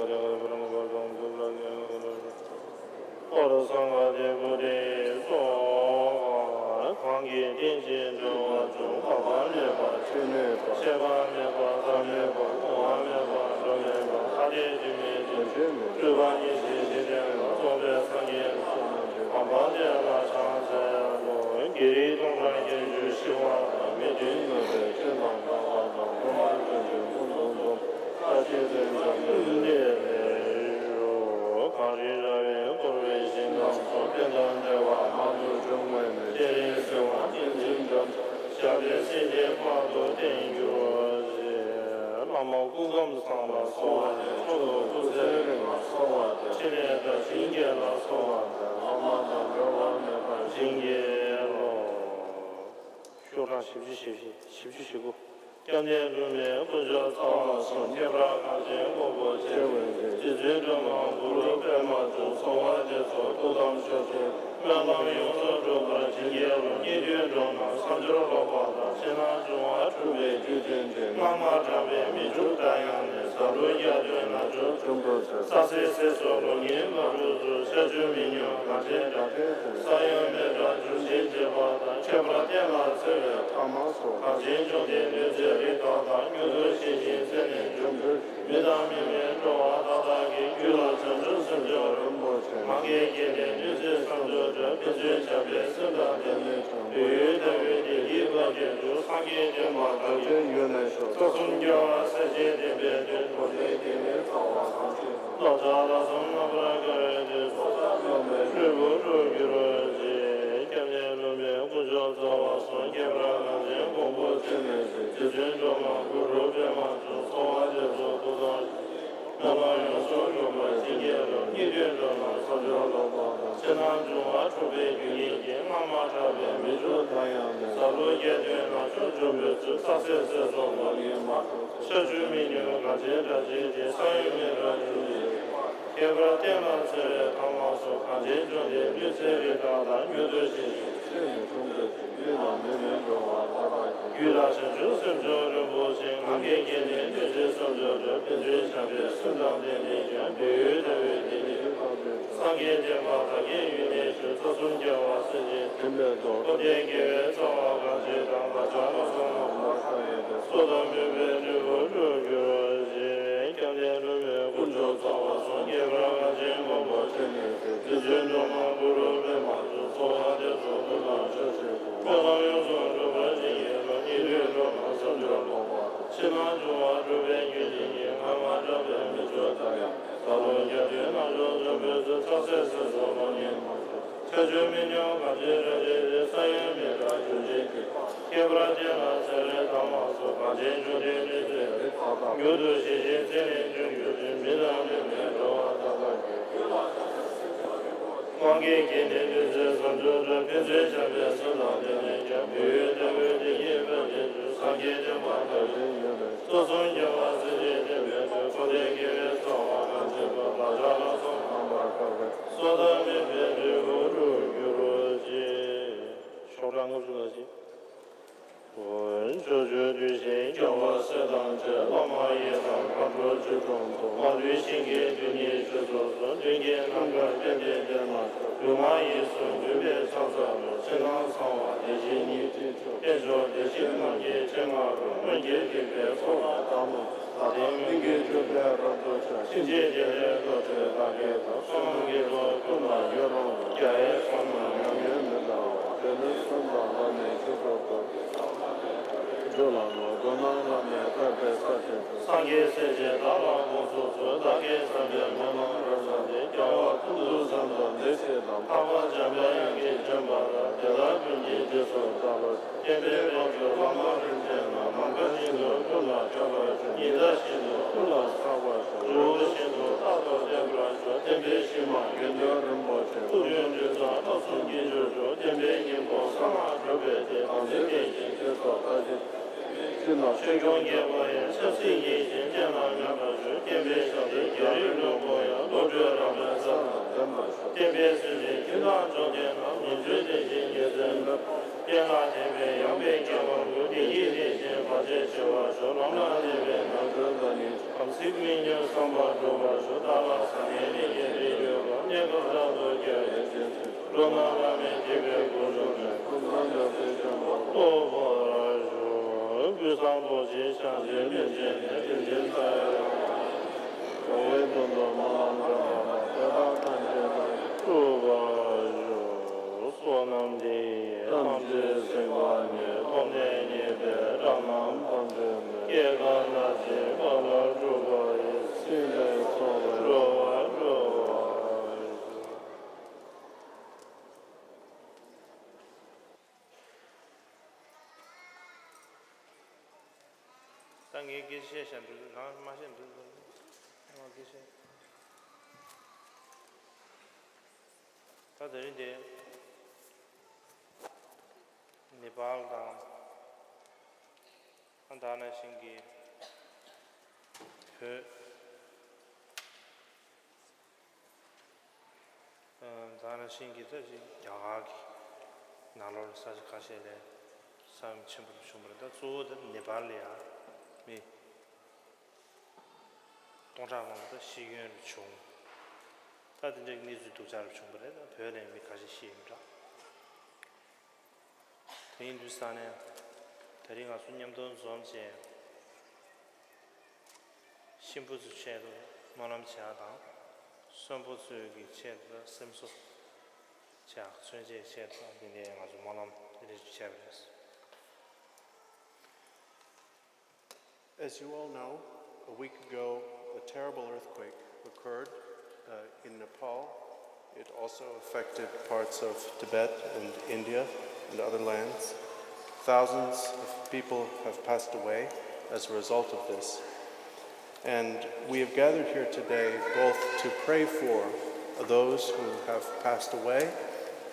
ག་དེ་ག་དེ་བར་མ་བར་དང་དུ་ལ་ཉེ་ག་དེ་བར། ཧོར་སངས་རྒྱས་ཀྱི་སྐུ་དེ་སོགས། གང་གིས་བསྟེན་ཅིང་འབྲེལ་བར་འབྱུང་། འཕགས་པ་མེད་པ་ཆོས་མེད་པ། ཆད་པ་མེད་པ་མཐའ་མེད་པ། གོང་བ་མེད་པ་འགྲོ་མེད་པ། ཐ་དད་རྒྱུ་མེད་ཅིང་རྒྱུ་མེད་པ། སྤྲོས་པ་ཉེར་ཞི་ཞི་བདེ་བ། རྫོགས་པའི་སངས་རྒྱས་ཀྱི་གོ་འཕང་དེ། འཕགས་པ་སྟེང་ལ་ཕྱག་འཚལ་ལོ། རྒྱལ་རིགས་སྟོང་ཕྲག་བརྒྱད་ཅུ་ཞི་བ་དང་། མི་མཐུན་མོས་པའི་སྐྱོན་དང་བྲལ་བ་དང་། མངོན་པར་བརྗོད་པའི་ཀུན་ཏུ་རྫོགས། ལྷ་ཆོས་དྲན་པ་ཀུན་བདེ་ལེགས་སོ། གངས་རི་ར་བས་བསྐོར་བའི་ཞིང་རྣམས་སོ། རྟེན་དང་འབྲེལ་བ་མང་དུ་འབྱུང་བའི་མོད། བསྐྱེད་རིམ་གསལ་བ་ཏིང་འཛིན་འཇམ། ཞབས་པད་སྲིད་མཐའི་ དཔལ་དུ་བརྟན་གྱུར་ཅིག་བླ་མ་སྐུ་ཁམས་བཟང་ལ་སོགས་པ་དང་། མཆོག་ཏུ་སྐུ་ཚེ་རིང་ལ་སོགས་པ་དང་། འཕྲིན་ལས་དར་ཞིང་རྒྱས་ལ་སོགས་པ་དང་། བླ་མ་དང་འབྲལ་བ་མེད་པར་བྱིན་གྱིས་རློབས། ཤོག་གྲངས་བཞི་བཅུ་ཞེ་བཞི། བཞི་བཅུ་ཞེ་དགུ། སྐྱབས་གནས་ལྷུན་མའི་དཀོན་མཆོག་རྩ་བ་གསུམ། ཁྱད་པར་གངས་ཅན་ཀོང་པོ་ཆེ་བའི་རྗེ། རྗེ་བཙུན་སྒྲོལ་མ་གུ་རུ་པདྨ་འབྱུང་། གསོལ་བ་འདེབས་སོ་ཐུགས་དམ་ཆོས་ཀྱི། སྨོན་ལམ་ཡོངས་སུ་འགྲུབ་པར་བྱིན་གྱིས་རློབས། སྙིགས་དུས་འགྲོ་རྣམས་བསམ་སྦྱོར་ལོག་པ་དང་། ཕྱི་ནང་འབྱུང་བ་འཁྲུགས་པའི་རྒྱུ་རྐྱེན་ཅན། སྔ་མ་དགྲ་བོས་མི་ཕྱུགས་དང་ཡང་ནས། ཟ་འབྲུ་རྒྱ་ཏོའི་ནག་ཕྱོགས་འབྱུང་འགྲོ་ཚེ། ས་སྲིན་སྲེག་སོགས་ལོག་གཉིས་མ་འཁྲུགས་ཚུལ། ཆར་ཆུ་མི་ཉུང་གངས་ཅན་དགྲ་ཐེག་ཚེ། ས་ཡོམ་མེ་དྲག་འབྱུང་ཞིང་བྱེད་པ་དང་། ཁྱད་པར་བསྟན་ལ་འཚེ་བའི་ཐ་མ་སོགས། གངས་ཅན་བཅོམ་ལྡན་བདུད་རྩིའི་རི་དྭགས་དང་། མྱུར་དུ་ཞི་ཞིང་ཚེ་ནས་འབྱུང་གྱུར་ཅིག་མི་དང་མི་མིན་འགྲོ་བ་མཐའ་དག་གི། རྒྱུད་ལ་བྱང་ཆུབ་སེམས་མཆོག་རིན་པོ་ཆེ། མ་སྐྱེས་དགེ་ལྡན་བདུད་རྩིའི་བསམ་སྦྱོར་བྱ། ཕན་ཚུན་བྱམས་པའི་སེམས་དང་ལྡན་ནས་ཀྱང་། བོད་ཡུལ་ལྟ་བུའི་བདེ་སྐྱིད་འབའ་ཞིག་འབྱུང་། སངས་རྒྱས་བསྟན་པ་དར་ཞིང་རྒྱས་ནས་ཤོག་རྩ་གསུམ་རྒྱལ་བ་སྲས་བཅས་བསྟན་པའི་དོན། འཁོར་འདས་འདི་ནས་རྩ་བ་གང་ཞིག་བདག་ཅག་ལ་སོགས་རྣམ་པར་དཀར་བའི་དུས་སུ། སོ་ཐར་སློབ་མའི་སྤྲུལ་སྐུ་འགྲུབ་གྱུར་ཅིག་སྐྱབས་གནས་ལྷུན་པའི་དཀོན་མཆོག་རྩ་བ་གསུམ། ཁྱད་པར་གངས་ཅན་ཀོང་པོ་ཆེ་ནས་གཟིགས། རྗེ་བཙུན་སྒྲོལ་མ་གུ་རུ་པདྨ་འབྱུང་། གསོལ་བ་འདེབས་སོ་ཐུགས་དམ་སྨོན་ལམ་ཡོངས་སུ་འགྲུབ་པར་བྱིན་གྱིས་རློབས། སྙིགས་དུས་འགྲོ་རྣམས་བསམ་སྦྱོར་ལོག་པ་དང་། ཕྱི་ནང་འབྱུང་བ་འཁྲུགས་པའི་རྒྱུ་རྐྱེན་ཅན། སྔ་མ་དགྲ་བོས་མི་ཕྱུགས་དང་ཡང་ནས། ཟ་འབྲུ་རྒྱ་ཏོའི་ནག་ཕྱོགས་འབྱུང་འགྲོ་ཚུལ། ས་སྲིན་སྲེག་སོགས་ལོག་གཉིས་མ་འཁྲུགས་ཚེ། ཆར་ཆུ་མི་ཉུང་གངས་ཅན་དགྲ་བཅོམ་ཅིག་ས་ཡོམ་མེ་དྲག་འབྱུང་ཞིང་། ཁྱད་པར་བསྟན་ལ་འཚེ་བའི་ཐ་མ་སོགས། གངས་ཅན་བཅོམ་ལྡན་བདུད་རྩིའི་རི་དྭགས་དང་། མྱུར་དུ་ཞི་ཞིང་ཚེ་ནས་འབྱུང་གྱུར་ཅིག་མི་དང་མི་མིན་འགྲོ་བ་མཐའ་དག་གི། རྒྱུད་ལ་བྱང་ཆུབ་སེམས་མཆོག་རིན་པོ་ཆེ། མ་སྐྱེས་དགེ་ལྡན་བདུད་རྩིའི་བསམ་སྦྱོར་བྱ། ཕན་ཚུན་བྱམས་པའི་སེམས་དང་ལྡན་ནས་ཀྱང་། བོད་ཡུལ་ལྟ་བུའི་བདེ་སྐྱིད་འབའ་ཞིག་འབྱུང་། སངས་རྒྱས་བསྟན་པ་དར་ཞིང་རྒྱས་ནས་ཤོག་རྩ་གསུམ་རྒྱལ་བ་སྲས་བཅས་བསྟན་པའི་དོན། འཁོར་འདས་དགེ་བའི་རྩ་བ་གང་ཞིག་དང་། བདག་ཅག་ལ་སོགས་རྣམ་པར་དཀར་བའི་དུས། སོ་ཐར་སྨོན་པའི་སྤྲུལ་སྐུ་འགྲུབ་གྱུར་ཅིག་སྐྱབས་གནས་ལྷུན་པའི་དཀོན་མཆོག་རྩ་བ་གསུམ། ཁྱད་པར་གངས་ཅན་ཀོང་པོ་ཆེ་ནས་གཟིགས། རྗེ་བཙུན་སྒྲོལ་མ་གུ་རུ་པདྨ་འབྱུང་། གསོལ་བ་འདེབས་སོ་ཐུགས་དམ་ཆོས་ཀྱི་སྐུ། སྨོན་ལམ་ཡོངས་སུ་འགྲུབ་པར་བྱིན་གྱིས་རློབས། སྙིགས་དུས་འགྲོ་རྣམས་བསམ་སྦྱོར་ལོག་པ་དང་། ཕྱི་ནང་འབྱུང་བ་འཁྲུགས་པའི་རྒྱུ་རྐྱེན་ཅན། སྔ་མ་དགྲ་བོས་མི་ཕྱུགས་དང་ཡང་། ཟ་འབྲུ་རྒྱ་ཏོའི་ནག་ཕྱོགས་འབྱུང་འགྲོ་ཚུལ། ས་སྲིན་སྲེག་སོགས་ལོག་གཉིས་མ་འཁྲུགས། ཆར་ཆུ་མི་ཉུང་གངས་ཅན་དགྲ་བཅོམ་ཅིག་ས་ཡོམ་མེ་དྲག་འབྱུང་ཞིང་འཇིག་ཁྱད་པར་བསྟན་ལ་འཚེ་བའི་ཐ་མ་སོགས། གངས་ཅན་བཅོམ་ལྡན་བདུད་རྩིའི་རི་དྭགས་དང་། མྱུར་དུ་ཞི་ཞིང་ཚེ་ནས་འབྱུང་གྱུར་ཅིག་མི་དང་མི་མིན་འགྲོ་བ་མཐའ་དག་གི། མ་སྐྱེས་དགེ་ལྡན་བདུད་རྩིའི་བསམ་སྦྱོར་བྱ། ཕན་ཚུན་བྱམས་པའི་སེམས་དང་ལྡན་ནས་ཀྱང་། བོད་ཡུལ་ལྟ་བུའི་བདེ་སྐྱིད་འབའ་ཞིག་འབྱུང་། སངས་རྒྱས་བསྟན་པ་དར་ཞིང་རྒྱས་ནས། རྩ་གསུམ་རྒྱལ་བ་སྲས་བཅས་བསྟན་པའི་དོན། འཁོར་འདས་དགེ་བའི་རྩ་བ་གང་ཞིག་དང་། བདག་ཅག་ལ་སོགས་རྣམ་པར་དཀར་བའི། སོ་ཐར་སྨོན་པའི་སྤྲུལ་སྐུ་འགྲུབ་གྱུར་ཅིག་ཤོག་གྲངས་ལྔ་བཅུ་ང་གཅིག་ཕྱོགས་བཅུའི་གདུལ་ཞིང་རྒྱལ་བ་སྲས་དང་བཅས། བླ་མ་ཡི་དམ་མཁའ་འགྲོ་ཆོས་སྐྱོང་སོགས། མ་ལུས་ཞིང་གི་རྡུལ་སྙེད་ཆོས་ཚོགས་སུ། མདུན་བསྐྱེད་རྣམ་དཀར་པད་ཟླའི་གདན་ལ་བཞུགས། ལུས་ངག་ཡིད་གསུམ་འདུས་པའི་ཕྱག་འཚལ་ལོ། ཕྱི་ནང་གསང་བ་བདེ་གཤེགས་ཉི་ཁྲི་དྲུག་རྟེན་མཆོག་བདེ་གཤེགས་རྣམས་ཀྱི་སྤྱན་སྔ་རུ། མངོན་དགའི་སྡིག་པའི་ཚོགས་ལ་བདག་སྨོན། ལྷ་དང་མི་མགོན་གྱུར་པས་རབ་ཏུ་ཕྱག་གཤིན་རྗེ་བདེ་ལེགས་རྡོ་རྗེ་ལྷ་སྐལ་དང་། བསོད་ནམས་དགེ་ཚོགས་ཀུན་ལ་ཡུན་རིང་དུ། རྒྱ་ཡི་བསོད་ནམས་ཉམས་མྱོང་མི་འདའ་བར། བདེ་ལེགས་གསུམ་དང་བླ་མའི་ཆོས་སྐུ་བསྐོར། རྒྱུད་ལ་ནོར་དོན་རྣམས་བླ་མེད་ཐར་པའི་ས་ཆེན་དུ། སངས་རྒྱས་སྲས་བཅས་བདག་ལ་དགོངས་སུ་གསོལ། བདག་གིས་བསམ་པའི་སྨོན་ལམ་རབ་བསགས་ཏེ། རྒྱལ་བ་ཀུན་ཏུ་བཟང་དང་བདེ་གཤེགས་དང་། འཕགས་པ་འཇམ་དཔལ་དབྱངས་ཀྱིས་བྱོན་པ་དང་། དེ་དག་ཀུན་གྱི་རྗེས་སུ་བདག་སློབ་ཅིང་། བསྟན་པའི་དཔལ་འབྱོར་བླ་མ་རིན་ཆེན་རྣམས། ནམ་མཁའ་བཞིན་དུ་ཀུན་ལ་ཁྱབ་པར་ཤོག་ཉི་ཟླ་བཞིན་དུ་ཀུན་ལ་ཁྱབ་པར་ཤོག་རི་བོ་བཞིན་དུ་རྟག་ཏུ་བརྟན་པར་ཤོག་བསྟན་པའི་གཞི་མ་དགེ་འདུན་རིན་པོ་ཆེ། ཐུགས་རྒྱུད་འདུས་ཚང་རབ་གསུམ་དཀྱིལ་འཇུག་ཤོག་བསྟན་པའི་སྙིང་པོ་གསང་སྔགས་གྲུབ་པའི་གཏེར། དམ་ཚིག་རྟེན་ཅིང་ཐོས་བསགས་བཀའ་བཞིན་ཅི་ལ་ཆོས་སྐྱོང་རྒྱལ་པོ་ཡང་། ཆབ་སྲིད་ཡིད་བཞིན་བསྟན་ལ་ངེས་པར་ཞུ། བསྟན་པའི་ཞབས་ཏོག་རྒྱ་རིགས་ལུང་པོ་ཡང་། བློ་གྲོས་རང་གྲོལ་ས་དང་ལྡན་པར་ཤོག་བསྟན་པའི་སེམས་ཅན་ཀུན་ལ་འཇོག་ལྡན་རྣམས། ཉིན་གྲོལ་བདེ་ཞིང་རྒྱལ་སྲས་འགྲུབ། བསྟན་ལ་དད་པའི་ཡངས་པའི་སྐྱེ་བོ་ཀུན། བདེ་སྐྱིད་རིན་ཆེན་བར་ཆད་ཞི་བར་ཤོག་ལམ་ལ་གནས་པའི་ནོར་འཁྲུལ་དགྲ་གཉེན་ཞི། དམ་ཚིག་མི་ཉམས་བསམ་པ་འགྲུབ་པར་ཤོག་བདག་ལ་བཟང་ངན་ལེགས་ཉེས་རིགས་གཅོད་པ། གནས་སྐབས་རབ་ཏུ་རྒྱལ་བའི་རྗེ་བཙུན། འགྲོ་རྣམས་བླ་མེད་ཐེག་པའི་སྒོ་ཕྱུག་ནས། ཀུན་བཟང་རྒྱལ་སྲས་བྱོན་པ་རྟོགས་པར་ཤོག་ཀུན་བཟང་རྡོ་རྗེ་འཆང་ཆེན་མན་ཆད་ནས། རིན་ཆེན་ས་ཡ་ཡོ་ག་ནས། འགྲོ་བའི་དོན་དུ་སྨོན་ལམ་འདོན་པ་དང་། དེ་དག་ཐམས་ཅད་བདག་གིས་འགྲུབ་པར་ཤོག་བསོད་ནམས་འདི་ཡིས་ཐམས་ཅད་གཟིགས་པ་ཉིད། ཐོབ་ནས་ཉེས་པའི་དགྲ་རྣམས་ཕམ་བྱས་ནས། སྐྱེ་རྒ་ན་འཆིའི་རྦ་ཀློང་འཁྲུགས་པ་ཡི། ཕྱིར་མི་ལྡོག་པའི་འགྲོ་བ་སྒྲོལ་བར་ཤོག་ངས་སྐད་ཆ་བཤད་བཞག་འདུག་རང་མ་བཤད་འདུག་ང་སྐད་ཆ། ད་དེ་རིང་དེ་ནེ་པཱལ་དང་ཨ་ད་ནང་བཞིན་གྱི་བོད། ཨ་ད་ནང་བཞིན་གྱི་ད་ཅིག་རྒྱ་གར་གྱི་ནང་ལོགས་ལ་ས་ཆ་ཁ་ཤས་ལ་ས་ཡོམ་ཆེན་པོ་བྱུང་བ་རེད། ད་གཙོ་བོ་ད་ནེ་པཱལ་ལ་ཡ་མི་སྟོང་ཕྲག་མང་པོ་ད་ཤི་སྐྱོན་རུ་བྱུང་། ད་དེ་འདྲའི་གནས་ཚུལ་སྡུག་ཅག་རུ་བྱུང་བ་རེད། ད་བོད་ལ་མི་ཁ་ཤས་ཤི་ཡོད་འདྲ། དེ་ཡིན་དུས་ས་ནས་ད་རིང་ང་ཚོ་མཉམ་དུ་འཛོམས་བྱས་གཤིན་པོ་ཚོའི་ཆེད་དུ་སྨོན་ལམ་བྱེད་ཡག་དང་། གསོན་པོ་ཚོའི་གི་ཆེད་དུ་སེམས་གསོ་བྱེད་ཡག་མཚོན་བྱེད་ཆེད་དུ་འདི་འདྲའི་ང་ཚོ་སྨོན་ལམ་འདི་འདྲ་བྱས་པ་རེད། As you all know, a week ago, a terrible earthquake occurred uh, in Nepal. It also affected parts of Tibet and India and other lands. Thousands of people have passed away as a result of this. And we have gathered here today both to pray for those who have passed away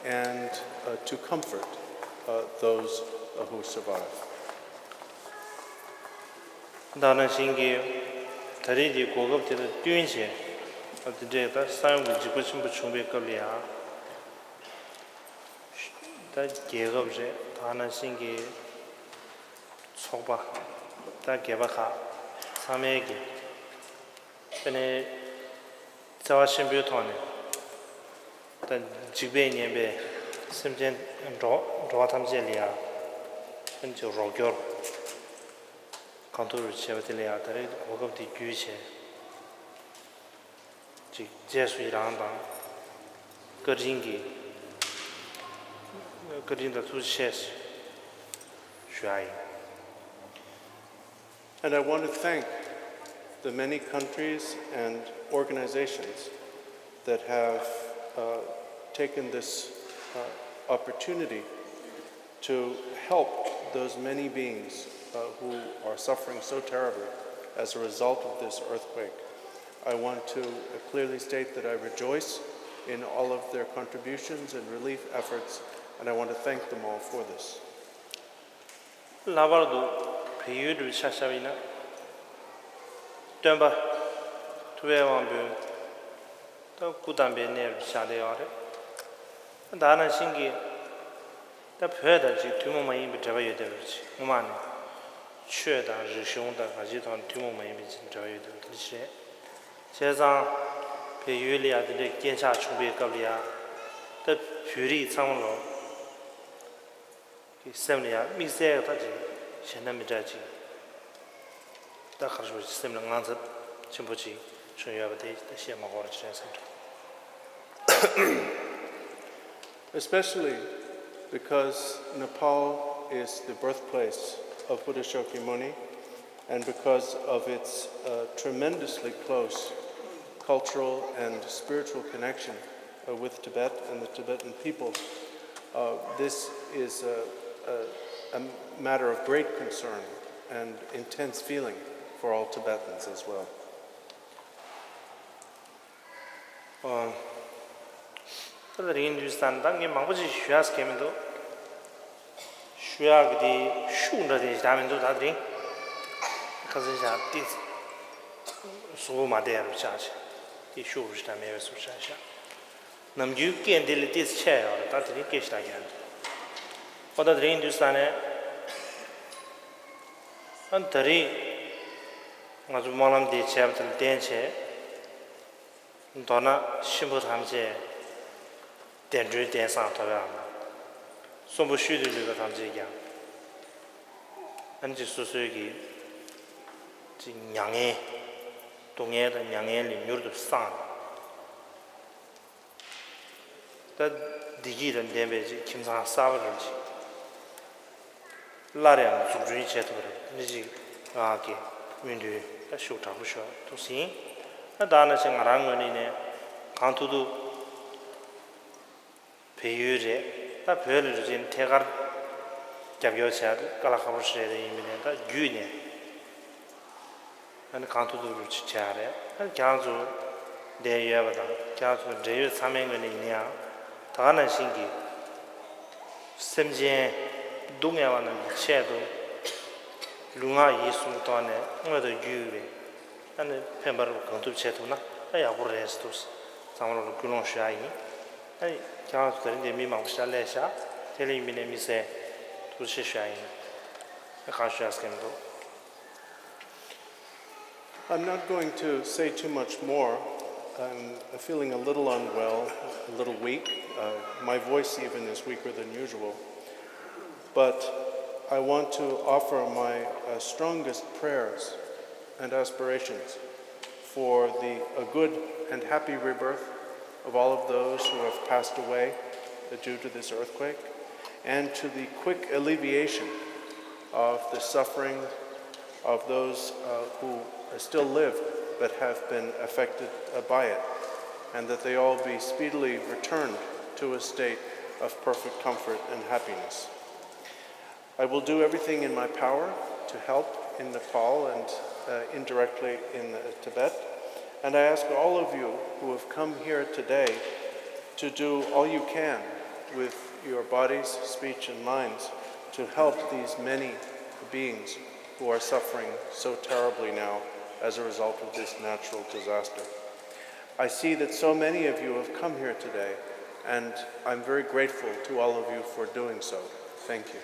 and uh, to comfort uh, those uh, who survived. ད་ནང་བཞིན་གྱི་ད་རེས་ཀྱི་གོ་སྐབས་དེ་དང་བསྟུན་བྱས། ཨ་དེ་འདྲའི་ད་ས་ཡོམ་གྱི་འཇིགས་པ་ཆེན་པོ་བྱུང་བའི་སྐབས་ལ་ཡང་། ད་རྒྱལ་ཁབ་རེད། ད་ནང་བཞིན་གྱི་ཚོགས་པ། ད་སྒེར་པ་ཁག་ཚང་མས་ཀྱི་དེ་ནས་བརྩེ་བ་ཆེན་པོའི་ཐོག་ནས། ད་འཇིགས་པས་ཉེན་པའི་སེམས་ཅན་འགྲོ་འགྲོ་བ་ཐམས་ཅད་ལ་ཡང་ཨ་ནི་ཅིག་རོགས་སྐྱོར་གང་ཐུབ་རེ་བྱས་པ་དེ་ལ་ཡང་ད་རེས་གོ་སྐབས་འདི་བརྒྱུད་བྱས་ཅིག་རྗེས་སུ་ཡི་རང་དང་བཀའ་དྲིན་གྱི་བཀའ་དྲིན་དང་ཐུགས་རྗེ་ཆེ་ཞུ་ཡ་ཡིན། And I want to thank the many countries and organizations that have uh, taken this uh, opportunity to help those many beings uh, who are suffering so terribly as a result of this earthquake. I want to uh, clearly state that I rejoice in all of their contributions and relief efforts, and I want to thank them all for this. ལྷག་པར་དུ་བལ་ཡུལ་འདྲ་བོ་ཆ་བཞག་པ་ཡིན་ན། སྟོན་པ་ཐུབ་པའི་དབང་པོའི་ད་སྐུ་བལྟམས་པའི་གནས་རུ་བཞག་བསྡད་ཡོད་རེད། ད་ནང་བཞིན་གྱི་ད་བོད་དང་ཅིག་ཐུན་མོང་མ་ཡིན་པའི་འབྲེལ་བ་ཡོད་བསྡད་པ་ཅིག་སྔོན་མ་ནས་ཆོས་དང་རིག་གཞུང་དང་གང་ཅིའི་ཐོག་ནས་ཐུན་མོང་མ་ཡིན་པའི་ཅིག་འབྲེལ་བ་ཡོད་བསྡད་པ་དེ་འདྲ་ཞིག་རེད། བྱས་ཙང་བལ་ཡུལ་ལ་ཡང་དེ་འདྲའི་རྐྱེན་ཆག་བྱུང་བའི་སྐབས་ལ་ཡང་ད་བོད་རིགས་ཚང་མ་ལོ། གི་སེམས་ལ་ཡང་དམིགས་བསལ་ད་ཅིག་གཞན་དང་མི་འདྲ་ཅིག་ད་ག་རེ་ཞུ་དགོས་ཅིག་སེམས་ལ་དངངས་འཚབ་ཆེན་པོ་ཅིག་བྱུང་ཡོད་པ་དེ་ད་བཤད་མ་དགོས་རེད་བྱས་བསམ་འདུག Especially because Nepal is the birthplace of Buddha Shakyamuni and because of its uh, tremendously close cultural and spiritual connection uh, with Tibet and the Tibetan people. Uh, this is a, a, a matter of great concern and intense feeling for all Tibetans as well. ཨོ། ད་ལྟ་རིང་དུས་ཙང་ད་ངས་མང་པོ་ཅིག་ཞུ་ཡག་གི་མི་འདུག་ཞུ་ཡག་གི་དེ་ཤུགས་འདྲ་དེ་ཞེ་དྲག་མི་འདུག་ད་དེ་རིང་ཁ་སང་ཞག་ཏིས་གཟུགས་པོ་མ་བདེ་ཡ་རུ་ཆགས་ཤག་དེ་ཤུགས་རུ་ཞེ་དྲག་མེད་པའི་བཟོ་ཆགས་ཤག་ནམ་རྒྱུན་སྐད་འདི་ལས་ཏིས་ཆེ་ཡོད་རེད། ད་དེ་རིང་སྐད་ཞེ་དྲག་རྒྱག་འདུག་ཨོ་ད་དེ་རིང་དུས་ཙང་ནས་ཨ་ད་རིང་ང་ཚོ་སྨོན་ལམ་འདི་བྱས་པ་དེ་ལ་བརྟེན་བྱས། མདོར་ན་གཤིན་པོ་ཐམས་ཅད་བདེ་འགྲོའི་གདན་སར་ཐོབ་ཡག་དང་། གསོན་པོ་ཤུལ་དུ་ལུས་པ་ཐམས་ཅད་ཀྱང་། ཨ་ནི་ཅིག་སོ་སོའི་གི་ཅིག་མྱ་ངན། སྡུག་བསྔལ་དང་མྱ་ངན་ལས་མྱུར་དུ་སངས་ནས། ད་བདེ་སྐྱིད་དང་ལྡན་པའི་ཅིག་ཁྱིམ་ཚང་གསར་པ་རུ་ཅིག་སླར་ཡང་འཛུགས་སྐྲུན་བྱེད་ཐུབ་པ་རེད། འདི་ཅིག་ང་གི་སྨོན་འདུན་ད་ཤུགས་དྲག་པོ་ཞུ་ཐུགས་ཟིན། ད་ད་ནང་བཞིན་ང་རང་ངོས་ནས་ནས་གང་ཐུབ་ཐུབ་བལ་ཡུལ་རེད། ད་བོད་ལ་རུ་ཅན་ཐད་ཀར་རྒྱབ་སྐྱོར་བྱས་དཀའ་ལས་ཁག་པོ་ཞིག་རེད། ཡིན་མིན་ནས་ད་བརྒྱུད་ནས་ ཨ་ནི་གང་ཐུབ་ཐུབ་ཅིག་བྱས་རེད། ཨ་ནི་ཁྱེད་རང་ཚོ་བསྡད་ཡོད་པ་དང་ཁྱེད་རང་ཚོ་འབྲེལ་ཡོད་ཚང་མའི་ངོས་ནས་ཡིན་ན་ཡང་ད་ག་ནང་བཞིན་གྱི་སེམས་ཅན་སྡུག་བསྔལ་བ་རྣམས་ཀྱི་ཆེད་དུ་ལུས་ངག་ཡིད་གསུམ་གྱི་ཐོག་ནས་དངོས་དང་བརྒྱུད་པའི་ཨ་ནི་ཕན་པར་གང་ཐུབ་བྱེད་ཐུབ་ན་ཨ་ཡག་པོ་རེད་ཟེར་འདུག་ཚང་མ་ལ་སྐུལ་སློང་ཞུ་ཡ་ཡིན། ཨ་ནི་ཁྱེད་རང་ཚོ་དེ་རིང་འདིར་མི་མང་པོ་ཞིག་སླེབས་ཤག་དེ་ལ་ཡིན་པའི་ནས་མི་སེར་ཐུགས་རྗེ་ཆེ་ཞུ་ཡ་ཡིན། ཨ་གང་ཞུ་ཡ་ཟེར་གྱི་མི་འདུག I'm not going to say too much more. I'm feeling a little unwell, a little weak. Uh, my voice even is weaker than usual. But I want to offer my uh, strongest prayers and aspirations for the a good and happy rebirth of all of those who have passed away due to this earthquake and to the quick alleviation of the suffering of those uh, who still live but have been affected uh, by it, and that they all be speedily returned to a state of perfect comfort and happiness. I will do everything in my power to help in Nepal and uh, indirectly in uh, Tibet. And I ask all of you who have come here today to do all you can with your bodies, speech, and minds to help these many beings who are suffering so terribly now as a result of this natural disaster. I see that so many of you have come here today, and I'm very grateful to all of you for doing so. Thank you.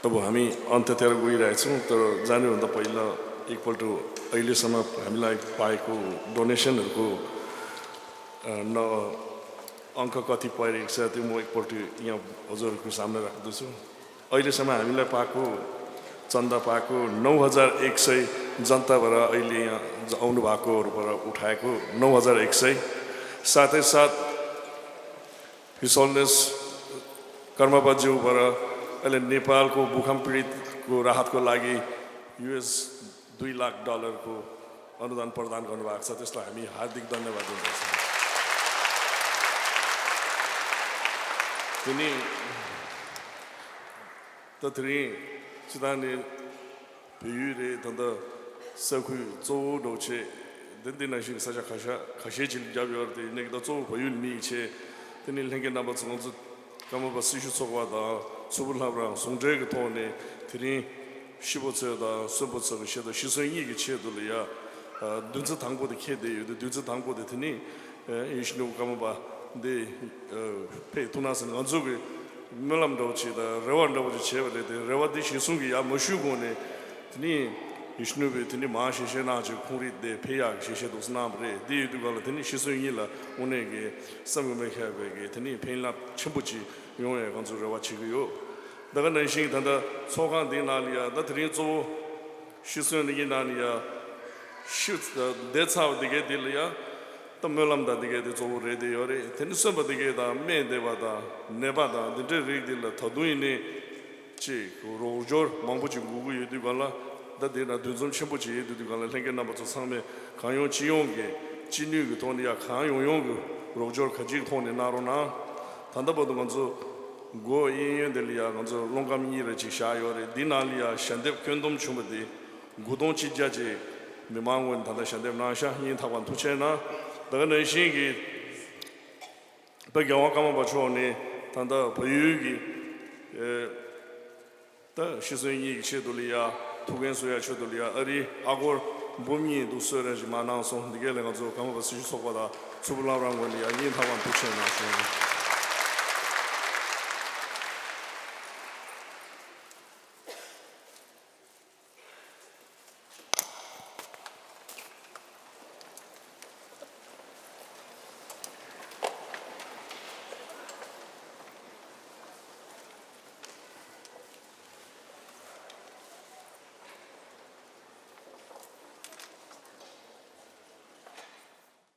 अब हामी अन्त्यतिर गइरहेछौँ, तर जानुभन्दा पहिला एकपल्ट अहिलेसम्म हामीलाई पाएको डोनेसनहरूको अङ्क कति परिरहेको छ, त्यो म एकपल्ट यहाँ हजुरहरूको सामने राख्दछु। अहिलेसम्म हामीलाई पाएको चन्दा पाएको नौ हजार एक सय जनताबाट अहिले यहाँ आउनुभएकोहरूबाट उठाएको नौ हजार एक सय, साथै साथ हिसोलनेस कर्मापाज्यूबाट अहिले नेपालको भूकम्प पीडितको राहतको लागि युएस दुई लाख डलरको अनुदान प्रदान गर्नुभएको छ, त्यसलाई हामी हार्दिक धन्यवाद दिँदछौँ। དེ་ནས་ད་དེ་རིང་སྤྱི་བཏང་ནས་བལ་ཡུལ་རེད། ད་ལྟ་ས་ཁུལ་གཙོ་བོ་འདྲ་བོ་བྱས་དེ་འདི་ནང་བཞིན་ས་ཆ་ཁ་ཤས་ཁ་ཤས་ཅིག་བརྒྱབ་ཡོད་རེད། དེ་ཡིན་ནའི་ད་གཙོ་བོ་བལ་ཡུལ་མི་ཡིས་བྱས། དེ་ནས་ལྷན་རྒྱས་རྣམ་པ་ཚོ་ང་ཚོ་ཀརྨ་པ་སྲི་ཞུ་ཚོགས་པ་དང་མཚུར་ཕུ་ལྷ་བྲང་ཟུང་འབྲེལ་གྱི་ཐོག་ནས་དེ་རིང་ཤི་བོ་ཚོ་དང་གསོན་པོ་ཚོ་གི་ཆེད་དུ་ཤི་གསོན་གཉིས་ཀྱི་ཆེད་དུ་ལ་ཡ་བདུན་ཚིགས་དང་པོ་དེ་འཁེལ་བསྡད་ཡོད་དུས་བདུན་ཚིགས་དང་པོ་དེ་དེ་ནི་ཡིད་བཞིན་ནོར་བུ་ཀརྨ་པ་འདི་ཕེབས་ཐུབ་ན་ཟེར་ང་ཚོ་གི་སྨོན་ལམ་འདྲ་བོ་ཅིག་དང་རེ་བ་འདྲ་བོ་ཅིག་བྱས་པ་རེད། དེ་རེ་བ་འདི་གཞིར་བཟུང་གི་ཡ་མ་ཞུས་གོང་ནས་དེ་ནི་ཡིད་བཞིན་ནོར་བུས་དེ་ནི་མང་ཞེ་ཤེས་གནང་ཅིག་ཁོང་རིགས་དེ་ཕེབས་ཡག་གི་ཞེ་ཤེས་འདུག་གནང་བ་རེད། དེ་ཡོད་དུས་ག་ལ་དེ་ནི་ཤི་གསོན་གཉིས་ལ་དངོས་གནས་ཀྱི་བསམ་གྱིས་མི་ཁྱབ་པའི་གི་དེ་ནི་ཕན་རླབས་ཆེན་པོ་ཅིག་ཡོང་ཡ་ང་ཚོ་རེ་བ་བྱེད་ཀྱི་ཡོད། ད་ག་ནང་བཞིན་ད་ལྟ་ཚོགས་ཁང་འདིའི་ནང་ལ་ཡ་ད་དེ་རིང་གཙོ་བོ་ཤི་གསོན་འདི་གའི་ནང་ལ་ཡ་ཤི་བསྡད་ཚར་བ་འདི་གའི་འདི་ལ་ཡ་ད་སྨོན་ལམ་དང་འདི་གའི་འདི་གཙོ་བོ་རེད་དེ་ཡོད་རེད། དེ་ནི་གསོན་པ་འདི་གའི་དང་རྨས་བསྡད་པ་དང་ནད་པ་དང་འདི་འདྲའི་རིགས་འདི་ལ་ད་དུང་ཡིན་ནའི་ཅིག་རོགས་སྐྱོར་མང་པོ་ཅིག་དགོས་ཀྱི་ཡོད་དུས་ག་ལ་ད་དེ་ན་འདུ་འཛོམས་ཆེན་པོ་ཅིག་ཡོད་དུས་ག་ལ་ལྷན་རྒྱས་རྣམ་པ་ཚོ་ཚང་མས་གང་ཡོང་ཅི་ཡོང་གི་ཅི་ནུས་ཀྱི་ཐོག་ནས་ཡ་གང་ཡོང་ཡོང་གི་རོགས་སྐྱོར་ག་ཅིའི་ཐོག་ནས་གནང་རོགས་གནང་། ད་ལྟ་བར་དུ་ང་ཚོ་སྒོ་གཡས་གཡོན་དེ་ལ་ཡ་ང་ཚོ་སློང་སྐམ་གཉིས་རེ་ཅིག་བཞག་ཡོད་རེད། འདི་ནང་ལ་ཡ་ཞལ་འདེབས་བཀོད་འདོམས་བྱུང་བ་དེ་དགུ་སྟོང་གཅིག་བརྒྱ་ཅིག་མི་མང་ངོས་ནས་ད་ལྟ་ཞལ་འདེབས་གནང་ཤག་སྙིང་ཐག་པ་ཐུགས་ཆེ་གནང་། ད་ག་ནང་བཞིན་གྱི་དཔལ་རྒྱལ་དབང་ཀརྨ་པ་མཆོག་ནས་ད་ལྟ་བལ་ཡུལ་གྱི་ད་ཤི་གསོན་གཉིས་ཀྱི་ཆེད་དུ་ལ་ཡ་ཐུགས་འགན་གསོ་ཡ་ཆེད་དུ་ལ་ཡ་ཨ་རིའི་ཨ་སྒོར་འབུམ་གཉིས་འདུག་གསོལ་རས་ཅིག་མར་གནང་སོང་། འདི་གས་ལ་ང་ཚོ་ཀརྨ་པ་སྲི་ཞུ་ཚོགས་པ་དང་མཚུར་ཕུ་བླ་བྲང་ངོས་ནས་ཡ་སྙིང་ཐག་པ་ཐུགས་ཆེ་གནང་ཞུ།